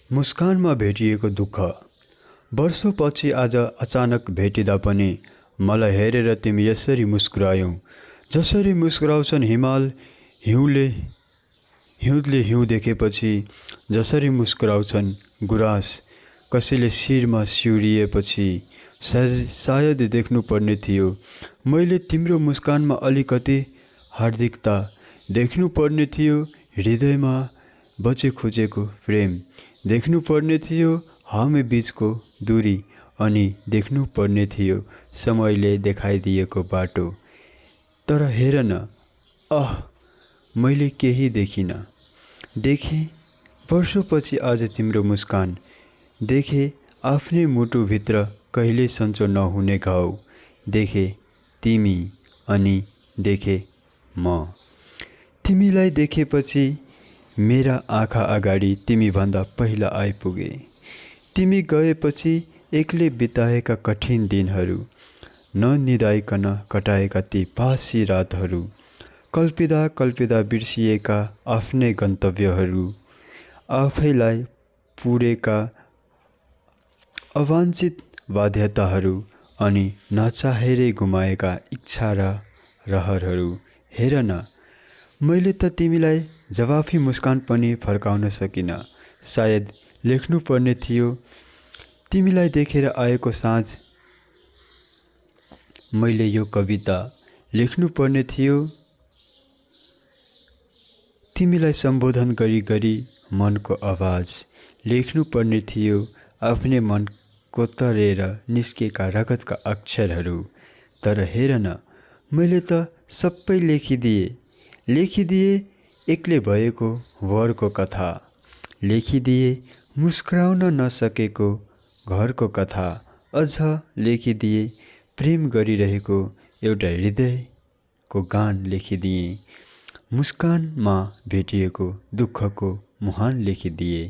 मुस्कानमा भेटिएको दुःख। वर्षौपछि आज अचानक भेटिँदा पनि मलाई हेरेर तिमी यसरी मुस्कुरायौ, जसरी मुस्कुराउँछन् हिउँले हिउँ देखेपछि, जसरी मुस्कुराउँछन् गुराँस कसैले शिरमा सिउरिएपछि। सायद देख्नुपर्ने थियो मैले तिम्रो मुस्कानमा अलिकति हार्दिकता, देख्नुपर्ने थियो हृदयमा बचे खोजेको प्रेम, देख्नुपर्ने थियो हामी बीचको दूरी, अनि देख्नुपर्ने थियो समयले देखाइदिएको बाटो। तर हेर न, मैले केही देखिनँ। देखेँ वर्षौपछि आज तिम्रो मुस्कान, देखेँ आफ्नै मुटुभित्र कहिल्यै सन्चो नहुने घाउ, देखेँ तिमी अनि देखेँ म। तिमीलाई देखेपछि मेरा आँखा अगाडि तिमीभन्दा पहिला आइपुगे। तिमी गएपछि एक्लै बिताएका कठिन दिनहरू, ननिदाइकन कटाएका ती पासी रातहरू, कल्पिँदा कल्पिँदा बिर्सिएका आफ्नै गन्तव्यहरू, आफैलाई पुरेका अवाञ्छित बाध्यताहरू, अनि नचाहेरै गुमाएका इच्छा र रहरहरू। हेर न, मैले त तिमीलाई जवाफी मुस्कान पनि फर्काउन सकिनँ। सायद लेख्नुपर्ने थियो तिमीलाई देखेर आएको साँझ, मैले यो कविता लेख्नुपर्ने थियो तिमीलाई सम्बोधन गरी गरी मनको आवाज, लेख्नुपर्ने थियो आफ्नै मन कोतरेर निस्केका रगतका अक्षरहरू। तर हेर न, मैले त सबै लेखिदिए एक्लै भएको वरको कथा, लेखिदिए मुस्कुराउन नसकेको घरको कथा, अझ लेखिदिए प्रेम गरिरहेको एउटा हृदयको गान, लेखिदिए मुस्कानमा भेटिएको दुःखको मुहान, लेखिदिए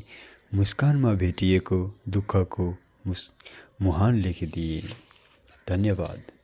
मुस्कानमा भेटिएको दुःखको मुहान लेखिदिए। धन्यवाद।